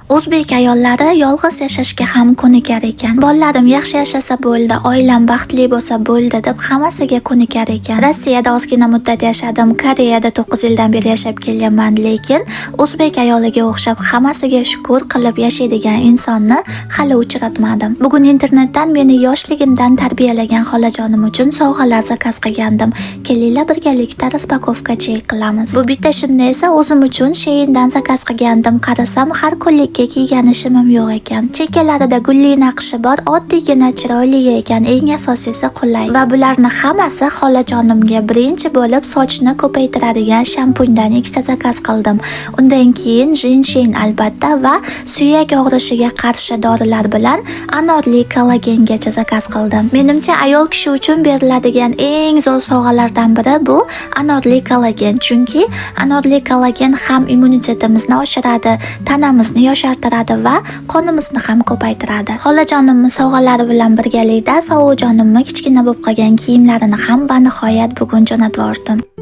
O'zbek ayollari yolg'iz yashashga ham ko'nikar ekan. Bolalarim yaxshi yashasa bo'ldi, oilam baxtli bo'lsa bo'ldi deb hammasiga ko'nikar ekan. Rossiyada ozgina muddat yashadim, Koreyada 9 yildan beri yashab kelyapman, lekin o'zbek ayoliga o'xshab hammasiga shukur qilib yashaydigan insonni hali uchratmadim. Bugun internetdan meni yoshligimdan tarbiyalagan xolajonim uchun sovg'alar zakaz qilgandim. Kelinglar, birgalikda распаковка chek qilamiz. Bu bitta shimni esa o'zim uchun Sheindan zakaz qilgandim. Qarasam, har kunlikka kiygani shimim yo'q ekan. Chekkalarida gulli naqshi bor, oddiygina chiroyli ekan, eng asosiysi qulay. Va bularni hammasi xolajonimga. Birinchi bo'lib sochni ko'paytiradigan shampundan ikkita zakaz qildim. Undan keyin jinshen albatta va suyak og'rishiga qarshi dorilar bilan anorli kollagengacha zakaz qildim. Menimcha, ayol kishi uchun beriladigan eng zo'r sovg'alardan biri bu anorli kollagen, chunki anorli kollagen ham immunitetimizni oshiradi, tanamizni yoshartiradi va qonimizni ham ko'paytiradi. Xolajonimni sovg'alari bilan birgalikda sovuqjonimni kichkina bo'lib qolgan kiyimlarini ham va nihoyat bugun jo'natib yubordim.